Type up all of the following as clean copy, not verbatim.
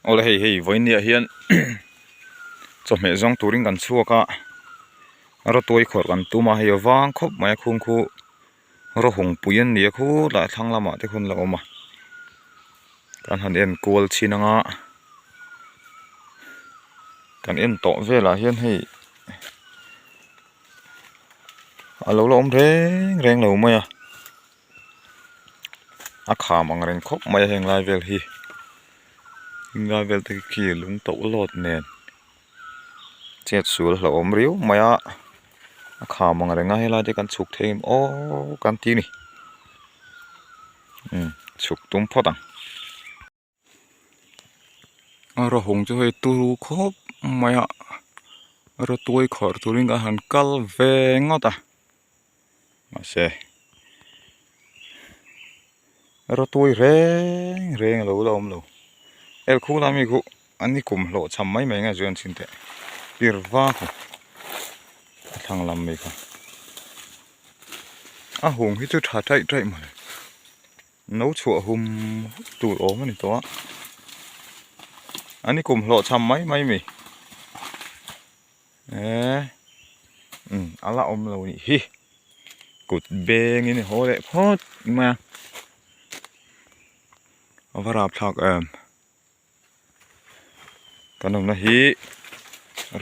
Awle hei hei vawinia hian chawhmeh zawng turin kan chhuak a rawtuai khawrh kan tum a hei a vang khawp mai a khung khu rawhung pui an ni a khulai thlang lamah te khuan a lo awm a kan han en kual chhin ang a kan en tawh velah hian hei a lo la awm reng reng lo mai a. A kham ang reng khawp mai a heng lai vel hi heng lai vel te khi lung tauh lawt nen chet sual hlauhawm riau mai a a kham ang reng a helai te kan chhuk thei em aw kan ti a ni umm chhuk tum phawt ang. A rawhawng chu hei turu khawp mai a rawtuai khawrh turin ka han kal ve ngawt a mahse rawtuai reng reng a lo la awm lo hel khu lai mi khu an ni kum hlawh cham mai mai nge chu an chhin teh pir vak a a thlang lam mai kha a hung hi chu tha taih taih mai. No chhuah hum tur awm a ni tawh a an i kum hlawh cham mai mai mi eee umm a la awm lo nih hi kut beng in i haw leh phawt mai a a va rapthlak em. Kan awmna hi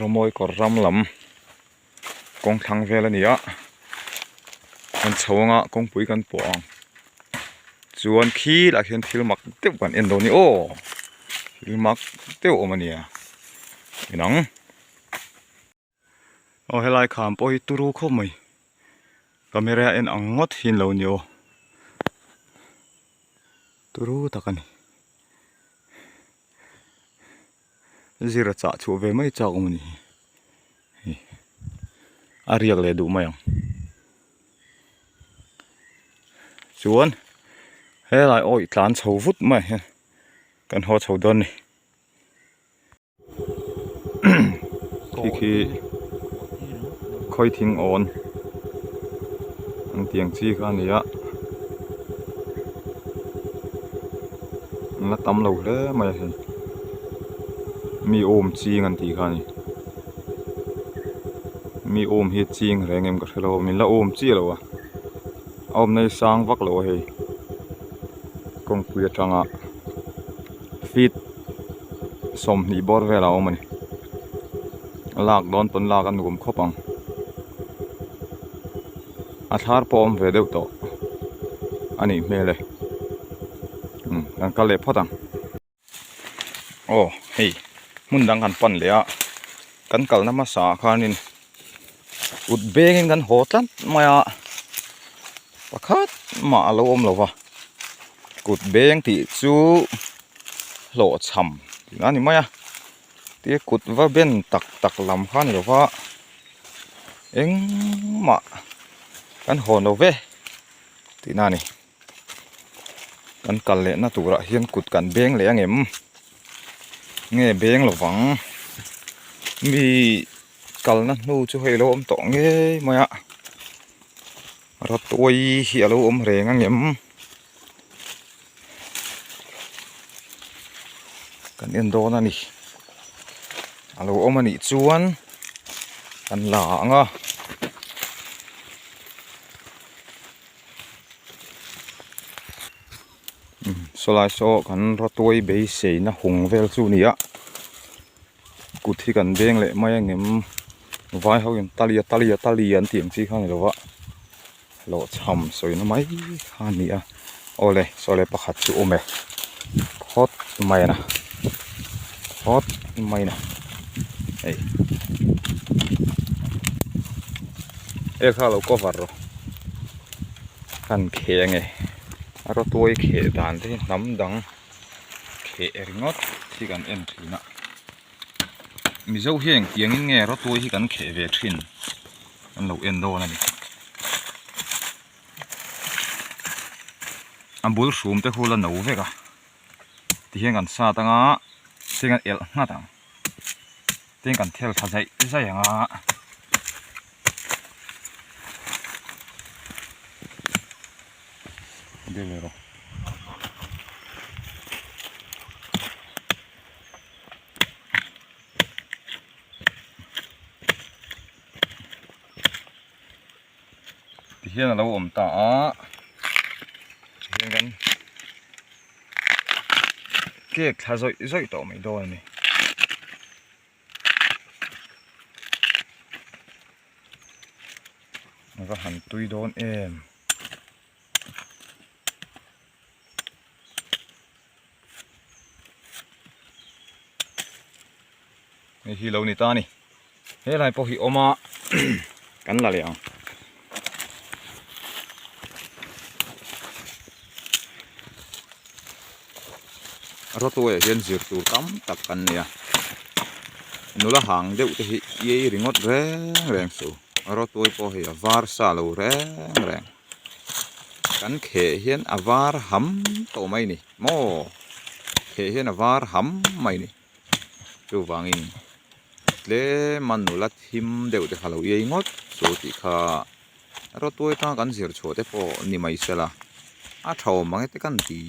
Rawmawi kawr ram lam kawng thlang vel a ni a kan chho anga kawngpui kan pawh ang chuan khi lah khian thil mak deuh kan en dawn a ni aw thil mak deuh a awm a nia inang. Aw helai kham pawh hi turu khawp mai camera en ang ngawt hi an lo ni aw turu tak a ni zir a chah chhuah ve mai chak awm a ni hi a riak leh duh mai ang chuan helai awih tlan chho vut mai hian kan haw chho dawn a ni. Khi khi khawi thing awn ang tiang chi kha a ni a an la tam lo hle mai a hei mi awm ching an tih kha a ni mi awm hi ching reng em ka hre lo min la awm chiah lo a a awmna hi sang vak lo a hei kawngpui atanga feet 20 bawr velah a awm a ni lak dawn pawn lak a nuam khawp ang a thlar pawh a awm ve deuh tawh a nih hmel e umm kan kal leh phawt ang aw hei hmun dang kan pan leh a kan kalna hmasa ah khanin kut bengin kan haw tlat mai a pakhat mah a lo awm lo va kut beng tih chu hlawhchham tih a ni mai a tia kut va ben tak tak lam kha a ni lo va engmah kan hawn lo ve tihna a ni. Kan kal lehna turah hian kut kan beng leh angem nge beng lovang mi kalna hnu chu hei alo awm tawh ngei mai a rawtuai hi alo awm reng angem kan en dawn a ni alo awm anih chuan kan la ang a. Sawlai saw kan rawtuai beiseina hung vel chu a ni a kut hi kan beng leh mai angem vai ho in talia talia talia an tih ang chi kha a ni lo va hlawhchham sawina mai kha a ni a awle sawlai pakhat chu awm e phawt mai a na phawt mai a na hei e kha lo cover rawh. Kan kheh ange a rawtuai kheh dan te hi hnam dang kheh ringawt hi kan en thin a mizo hi engtiang in nge rawtuai hi kan kheh ve thin an lo en dawn a ni a bul hrum te khu la no vek a tihian kan sat anga tin kan elh nghat ang tin kan thel tha zaih zaih ang a. Tihian a lo awm ta a, tihian kan cake thla zawih zawih tawh mai dawn a ni. A va han tui dawn em. Hei hi lo ni ta a ni helai pawh hi awm a kan la leh ang. Rawtuaiah hian zir tur tam tak kan nei a nula hang deuh te hi iai ringawt reng reng suh rawtuai pawh hei a var sa lo reng reng. Kan kheh hian a var ham tawh mai ni maw kheh hian a var ham mai ni chuvangin tlem a nula thim deuh te kha lo iai ngawt chu tih kha rawtuai atanga kan zir chhuah te pawh ni mai sela a tha awm ang e te kan ti.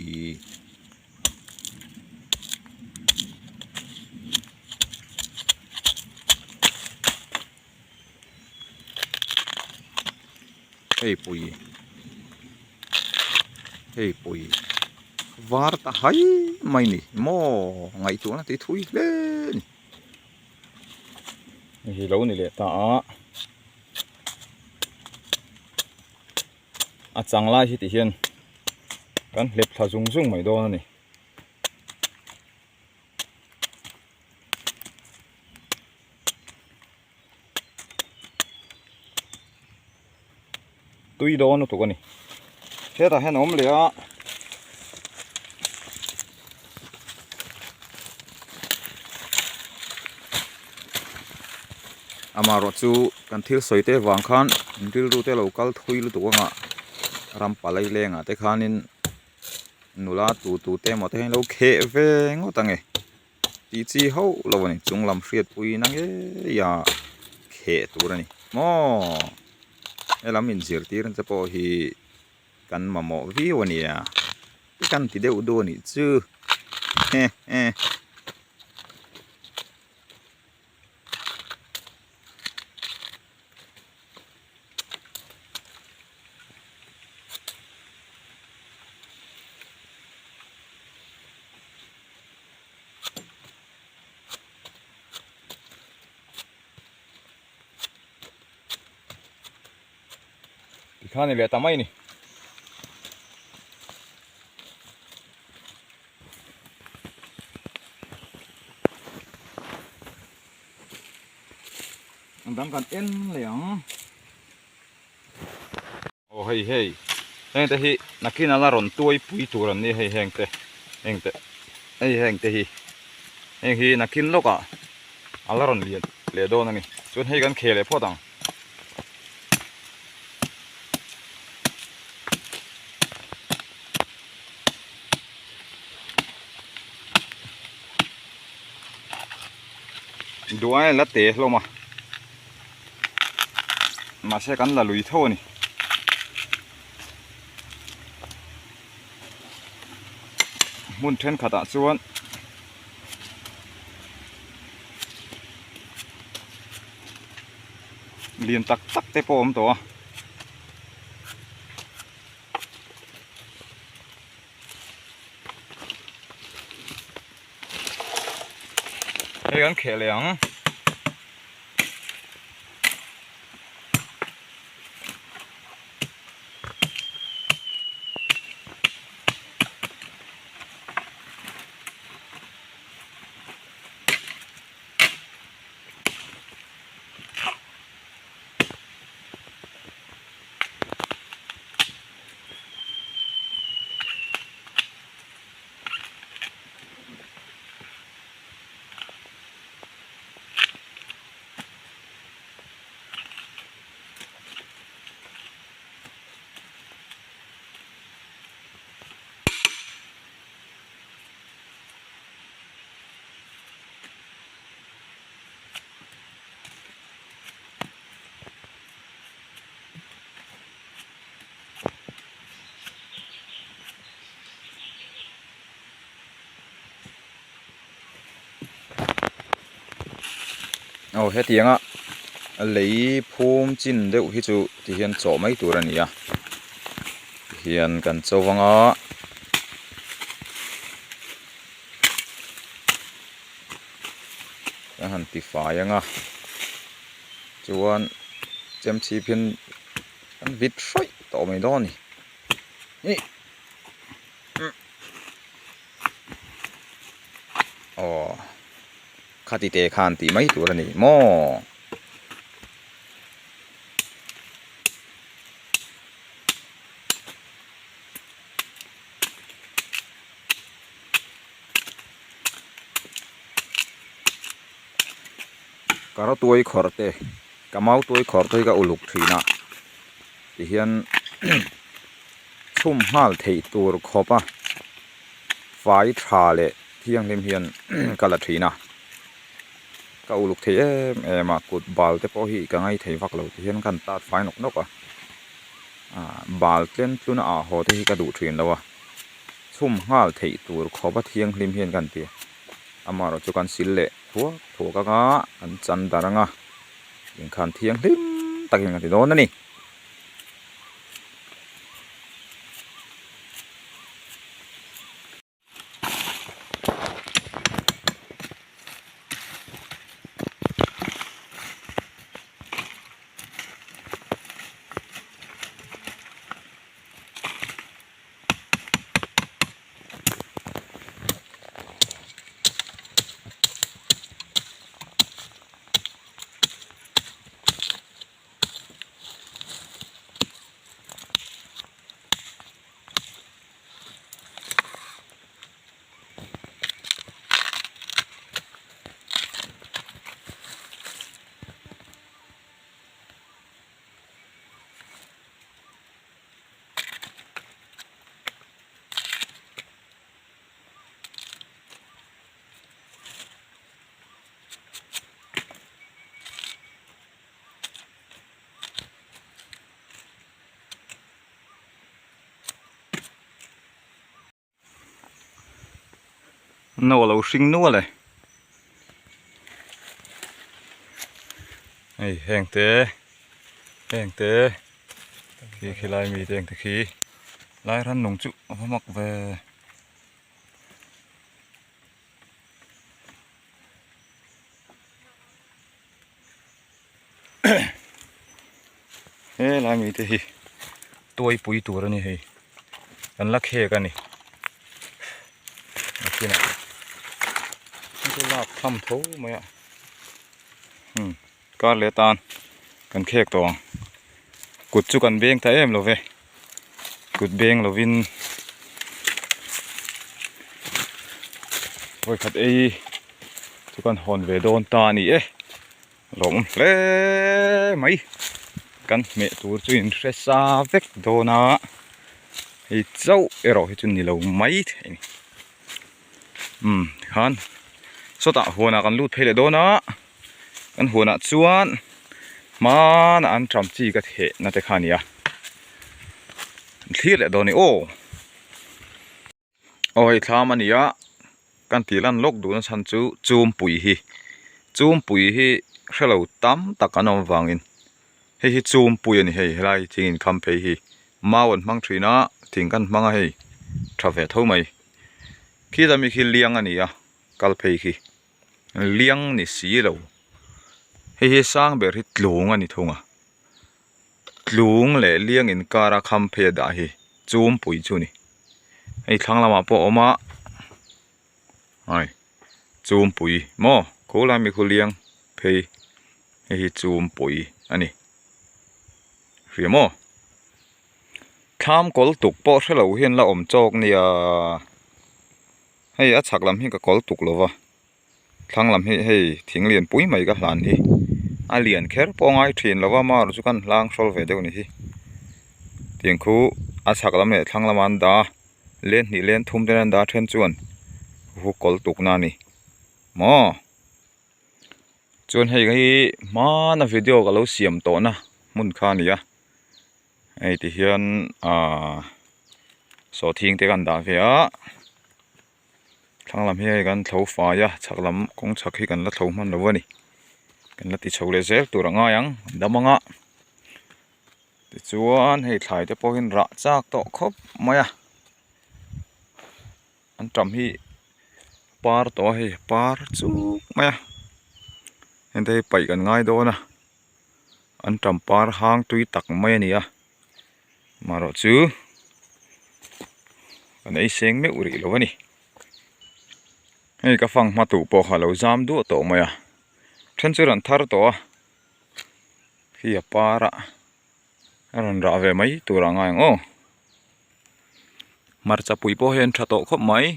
Hei pui hei pui var ta hai mai ni maw ngaihtuahna tih thui hle a ni hei hi lo ni leh ta a a chang lai hi ti hian kan hlep thla zung zung mai dawn a ni. Tui dawn lutuk a ni hetah hian a awm leh a amaherawh chu kan thil sawi te vang khan rilru te lo kal thui lutuk anga ram palai lengah te khanin nula tu tu te emaw te hian lo kheh ve ngawt ang e. Tih chi hauh lo a ni chung lam hriatpui na ngei a kheh tur a ni maw helam inzirtir te pawh hi kan mamawh viau a nia kan ti deuh duh a nih chu he he. Tikhan ni leh ta mai ni. An dang kan en leh ang. Aw hei hei heng te hi nakin a la rawn tuai pui tur an ni hei heng te heng te hei heng te hi heng hi nakin lawkah a la rawn lian leh dawn a ni chuan hei kan khel leh phawt ang. Duai la te hlawm a mahse kan la lui tho a ni. Hmun thenkhatah chuan lian tak tak te pawh a awm tawh a. Hei kan kheh leh ang. Aw hetianga. Lei phum chin deuh hi chu ti hian chawh mai tur a ni a ti hian kan cho vang a. Kan han ti fai ang a chuan chemchhip hian kan vit hrawih tawh mai dawn a ni. Ih Aw khati te khan tih mai tur a ni maw? Ka rawtuai khawrh te ka mautuai khawrh te hi ka uluk thin a tihian chhum nghal theih tur khawp a fai tha leh thianghlim hian ka la thin a ka uluk thei em em a kut bal te pawh hi ka ngai thei vak lo tihian ka han tat fai nawk nawk a ah bal tlem tluna ah haw te hi ka duh thin lo a chhum nghal theih tur khawp a thianghlim hian ka han ti a amaherawh chu kan sil leh thuak thuak anga kan chan dar anga inkhan thianghlim takin ka ti dawn a ni. No a lo hring nual e hei heng te heng te khi khi lai mi te heng te khi lai rannung chu a va mak ve. He lai mite hi tuai pui tur a ni hei kan la khek a ni a kinah chu lak tham tho mai a umm kar leh atan kan khek tawh ang kut chu kan beng ta em lo ve kut beng lovin vawikhat ei chu kan hawn ve dawn ta a ni e. Lawm hle mai kan hmeh tur chu in hre sa vek dawn a hei chauh erawh hi chu ni lo mai thei a ni umm tikhan sawtah huanah kan lut phei leh dawn a kan huanah chuan hmanah an ṭam chi ka theh na te kha a ni a thlir leh dawn a ni aw. Aw hei thlam a ni a kan tih lan lawk duhna chhan chu chhumpui hi chhumpui hi hrelo tam tak an awm avangin hei hi chhumpui a ni hei helai thing inkham phei hi mau an hmang thin a thing kan hmang a hei tha ve tho mai khilai mi khi liang a ni a kal phei khi liang ni si lo hei hi sang ber hi tlung a ni thung a. Tlung leh liang inkara kham phei a dah hi chhumpui chu a ni hei thlang lamah pawh a awm a hai chhumpui maw khulai mi khu liang phei hei hi chhumpui a ni hria maw thlam kawl tuk pawh hrelo hian la awm chawk nia hei a chhak lam hi ka kawl tuk lo va. Thlang lam hi hei thing lian pui mai ka hlan hi a lian kher pawh a ngai thin lo va amaherawhchu chu kan hlang hrawl ve deuh a ni hi tiang khu a chhak lam leh thlang lama an dah a len hnih len thum te an dah a then chuan hu kawl tukna a ni maw chuan hei hi hmana video ka lo siam tawhna hmun kha a ni a hei ti hian ahh sawhthing te kan dah ve a. Thlang lam hi hei kan thlo fai a chhak lam kawng chhak hi kan la thlo hman lo a ni. Kan la ti chho leh zel tur a ngai ang an dam ang a. Tichuan hei thlai te pawhin rah chak tawh khawp mai a. An tam hi par tawh a hei par chuk mai a. Heng te hi paih kan ngai dawn a. An tam par hang tui tak mai a ni a. Marawh chu kan ei seng meuh rih lo a ni. Hei ka fang hma tuh pawh kha a lo zam duah tawh mai a. Then chu rawn thar tawh a. Khi a par a a rawn rah ve mai tur a ngai ang aw. Hmarcha pui pawh hi an tha tawh khawp mai.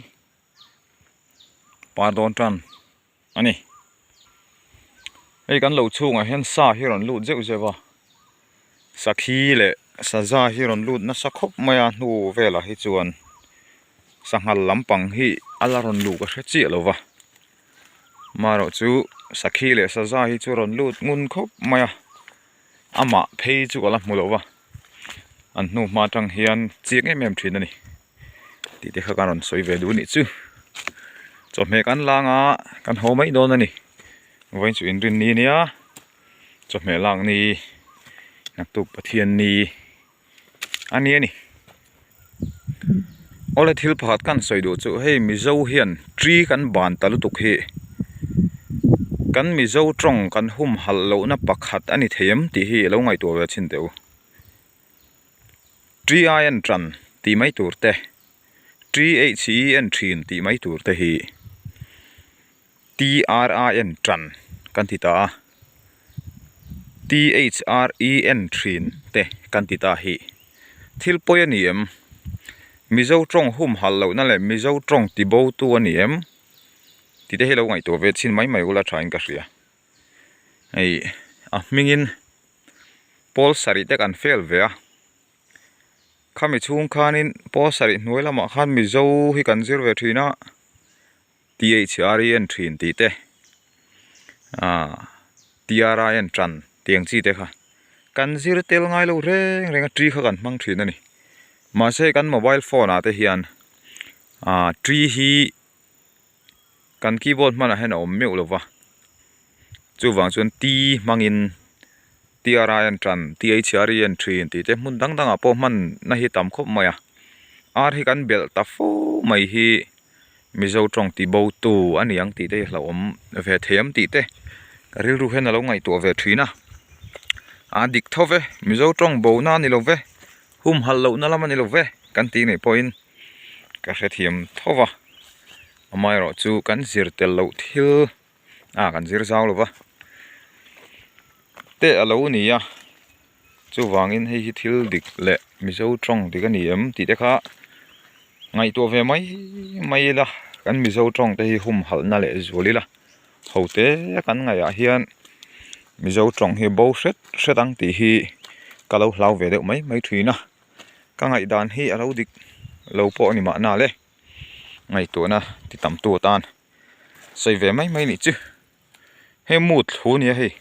Par dawn tan a ni. Hei kan lo chhungah hian sa hi rawn lut zeuh zeuh a. Sakhi leh saza hi rawn lut nasa khawp mai a hnu velah hi chuan sanghal lampang hi a la rawn luh ka hre chiah lo va. Marawh chu sakhi leh saza hi chu rawn lut ngun khawp mai a amah phei chu ka la hmu lo va an hnu hma atang hian chiang em em thin a ni tih te kha ka rawn sawi ve duh anih chu chawhmeh kan lang a kan haw mai dawn a ni vawiin chu inrin ni ania chawhmeh lak ni naktuk pathian ni a ni a ni. Awle thil pakhat kan sawi duh chu hei Mizo hian tree kan ban ta lutuk hi kan Mizo tawng kan humhalh lohna pakhat a ni thei em tih hi alo ngaihtuah ve chhin teh u. Tree ai en tan tih mai tur te tree h e en thin tih mai tur te hi T-R-I-N ṭan kan ti ta a, T-H-R-E-N ṭhin te kan ti ta hi. Thil pawi a ni em? Mizo ṭawng humhalh lohna leh Mizo ṭawng tibotu a ni em? Tih te hi lo ngaihtuah ve chhin mai mai ula ṭhain ka hria. Hei a hmingin pawl sarih te kan fail ve a, khami chhung khanin pawl sarih hnuai lamah khan Mizo hi kan zir ve ṭhin a. THREN thin tih te ah TRIN tan tih ang chi te kha kan zir tel ngai lo reng reng a tree kha kan hmang thin a ni mahse kan mobile phone ah te hian ah tree hi kan keyboard hmanah hian a awm meuh lo va chuvang chuan T hmangin TRIN tan THREN thin tih te hmun dang dangah pawh hman na hi tam khawp mai a R hi kan belh ta fo mai hi. Mizo tawng ti bo tu a ni ang tih te hi hlauhawm ve thei ang tih te ka rilru hian a lo ngaihtuah ve thin a a dik tho ve Mizo tawng bo na a ni lo ve humhalh loh na lam a ni lo ve kan tih nih pawhin ka hrethiam tho va amaherawh chu kan zir tel loh thil a kan zir zau lo va te a lo ni a. Chuvangin hei hi thil dik leh Mizo tawng dik a ni em tih te kha ngaihtuah ve mai mai ila kan Mizo tawng te hi humhalhna leh zual ila ho te kan ngaihah hian Mizo tawng hi bo hret hret ang tih hi ka lo hlau ve deuh mai mai thin a ka ngaihdan hi a lo dik lo pawh a ni mahna le ngaihtuahna ti tam tu atan sawi ve mai mai nih chu. Hei mu thlu a ni a hei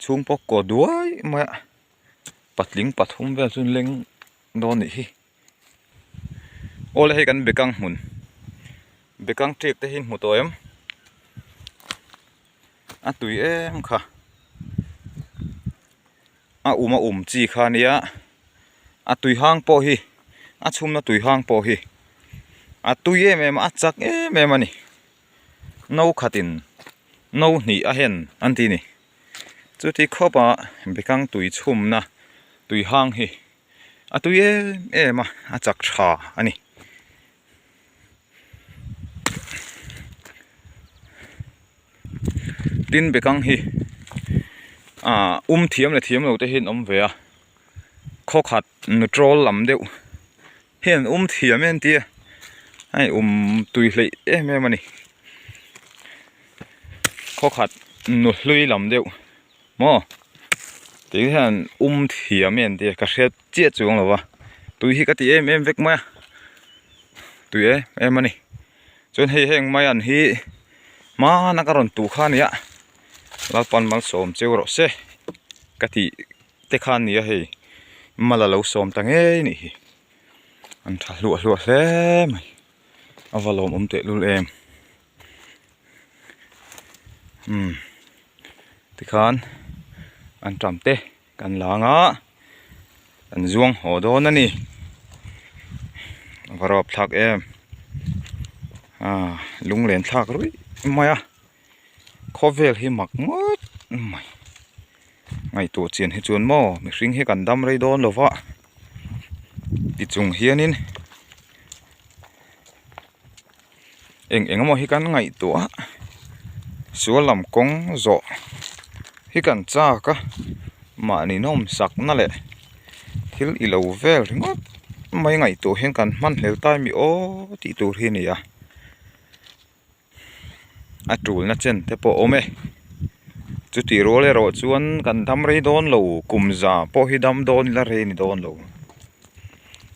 chhung pawh kaw duai mai a patling pathum vel chu an leng dawn anih hi awle hei kan bekang hmun bekang ṭek te hi hmu tawh em a tui em kha a um a um chi kha ania a tui hang pawh hi a chhumna tui hang pawh hi a tui em em a a chak em em a ni. No khatin no hnih a hen an ti ni. Chuti khawpa bekang tui chhumna tui hang hi a tui em em a, a chak tha a ni. Tin bekang hi ah um thiam leh thiam lo te hi an awm ve a, khaw khat nutrawl lam deuh. Hei an um thiam em tia hei um tui hleih em em a ni khaw khat nu hlui lam deuh maw tih hian um thiam em tia ka hriat chiah chuang lo va tui hi ka ti em em vek mai a tui em em a ni chuan hei heng mai an hi hmana ka rawn tuh kha a ni a Lalpan malsawm cheu rawh se ka tih. Te khan nia hei mal a lo sawm ta ngei anih hi an tha hluah hluah hle mai a va lawmawm teh lul em umm. Tikhan anṭam te kan la ang a kan zuang haw dawn a ni a va rawp thlak em ah lunglen thlak ruih mai a khawvel hi mak ngawt mai ngaihtuah chian hi chuan maw mihring hi kan dam rei dawn lo va tichung hianin eng eng emaw hi kan ngaihtuah a sual lam kawng zawh hi kan chak a mahni nawmsak na leh thil ilo vel ringawt mai ngaihtuah hian kan hmanhlel ta emi aw tih tur hi a ni a a tulna chen te pawh a awm e chutih rual erawh chuan kan dam rei dawn lo kum za pawh hi dam dawn ila rei a ni dawn lo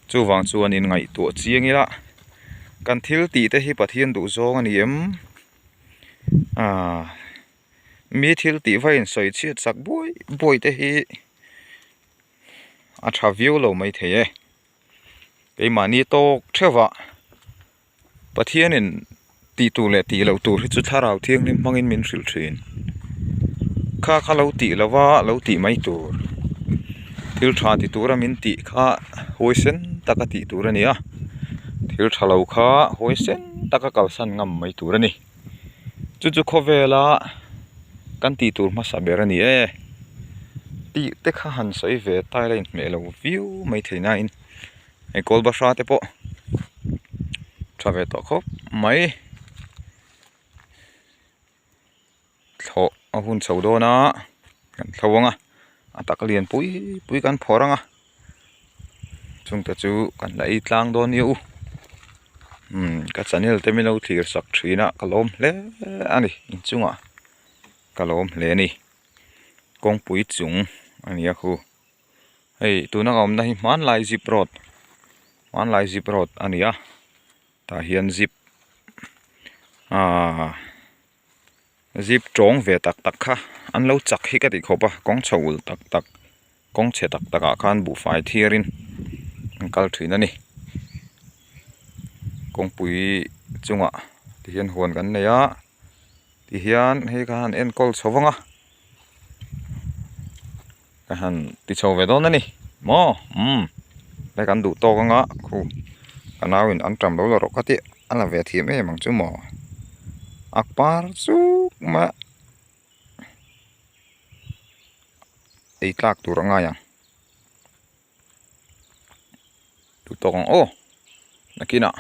chuvang chuan in ngaihtuah chiang ila kan thil tih te hi Pathian duh zawng a ni em aaa mi thil tih va in sawi chhiat sak buai buai te hi a tha viau lo maithei e keimahni tawk theuh ah. Pathianin tih tur leh tih loh tur hi chu thlarau thianghlim hmangin min hrilh thin. Kha kha lo tih lo va lo tih mai tur. Thil tha ti tura min tih kha huaisen taka tih tur a ni a, thil tha lo kha huaisen taka kalsan ngam mai tur a ni. Chu chu khawvela kan tih tur hmasa ber a ni e. Tih te kha han sawi ve ta ila inhmeh lo viau mai thei nain. Hei kawl bahra te pawh tha ve tawh khawp mai thlawh a hun chho dawn a kan thlo ang a a tak lian pui pui kan phawrh ang a chungte chu kan la ei tlang dawn nia u umm ka channel te min lo thlir sak thin a ka lawm hle a ni inchungah ka lawm hle a ni kawngpui chung a ni a khu. Hei tuna ka awmna hi hmanlai zip road hmanlai zip road a ni a tah hian zip ahh zip tawng ve tak tak kha an lo chak hi ka tih khawp a kawng chho ul tak tak kawng chhe tak tak ah khan buhfai thiarin an kal thin a ni kawngpui chungah tihian huan kan nei a tihian hei kha han enkawl chho vang a. Ka han ti chho ve dawn a ni maw umm lai kan duh tawk anga khu ka nau in an tam lo la rawh ka tih a la ve thiam em ang chu maw a par chuk mai a ei tlak tur a ngai ang duh tawk ang aw nakinah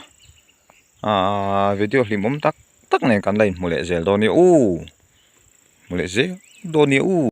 ahh video hlimawm tak tak nen kan la inhmu leh zel dawn nia u hmu leh zel dawn nia u.